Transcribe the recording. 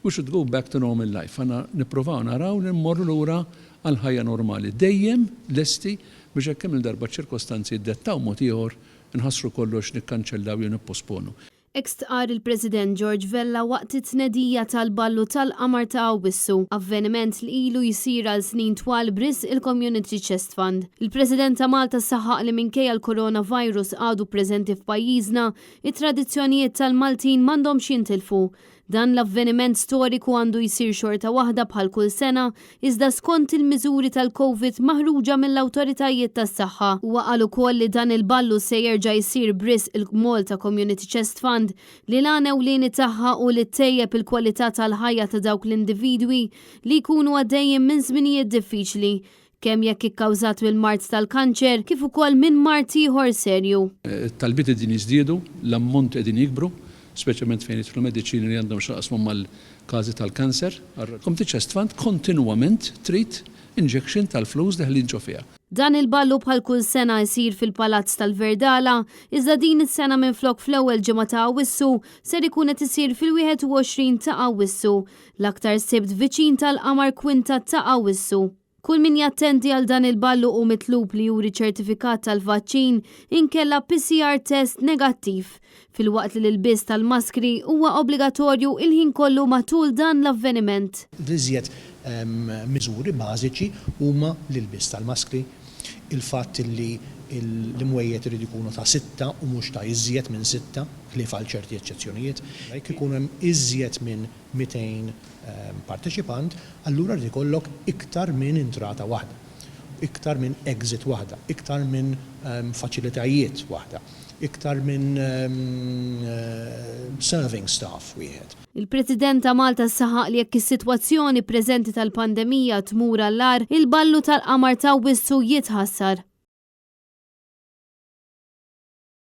We should go back to normal life. Għandna nippruvaw naraw li mmorru lura għall-ħajja normali. Dejjem lesti biex jekk kemm-il darba ċ-ċirkostanzi jiddettaw mod ieħor, inħassru kollox, nikkanċellaw jew nipposponu. Hekk stqarr il-President George Vella waqt it-tnedija tal-Ballu tal-Qamar ta' Awwissu, avveniment li ilu jsir għal snin twal b'risq il-Community Chest Fund. Il-President ta' Malta saħaq li minkejja l-coronavirus għadu preżenti f'pajjiżna, it-tradizzjonijiet tal-Maltin m'għandhomx jintilfu. Dan l-avveniment storiku għandu jsir xorta waħda bħal kull sena, iżda skont il-miżuri tal-Covid maħruġa mill-awtoritajiet tas-saħħa. Huwa qal ukoll li dan il-ballu se jerġa' jsir b'risq il-Malta Community Chest Fund li l-għan ewlieni tagħha hu li ttejjeb il-kwalità tal-ħajja ta' dawk l-individwi li jkunu għaddejjin minn żminijiet diffiċli, kemm jekk ikkawżat mill-mard tal-kanċer kif ukoll minn mard ieħor serju. It-talbiet qegħdin jiżdiedu, l-ammonti qegħdin jikbru, speċjalment fejn jidħlu mediċini li għandhom x'jaqsmu mal-każi tal-kanser. Community Chest Fund kontinwament trid injection tal-flus deħlin ġo fiha. Dan il-ballu bħal kull sena jsir fil-Palazz tal-Verdala, iżda din is-sena minflok fl-ewwel ġimgħa ta' Awwissu ser ikun qed isir fil-21 ta' Awwissu, l-aktar Sibt viċin tal-qamar kwinta ta' Awwissu. Kull min jattendi għal dan il-ballu hu mitlub li juri ċertifikat tal-vaċċin inkella PCR test negattiv, filwaqt li l-ilbies tal-maskri huwa obbligatorju il-ħin kollu matul dan l-avveniment. L-iżjed miżuri bażiċi huma l-ilbies tal-maskri, il-fatt li l-imwejjed iridu jkunu ta' sitta u mhux ta' iżjed minn sitta, ħlief għal ċerti eċċezzjonijiet. Jekk ikun hemm iżjed minn 200 parteċipant, allura jrid ikollok iktar minn intrata waħda, iktar minn exit waħda, iktar minn faċilitajiet waħda, iktar minn serving staff wieħed. Il-President ta' Malta saħaq li jekk is-sitwazzjoni preżenti tal-pandemija tmur għall-agħar, il-ballu tal-qamar t'Awwissu jitħassar.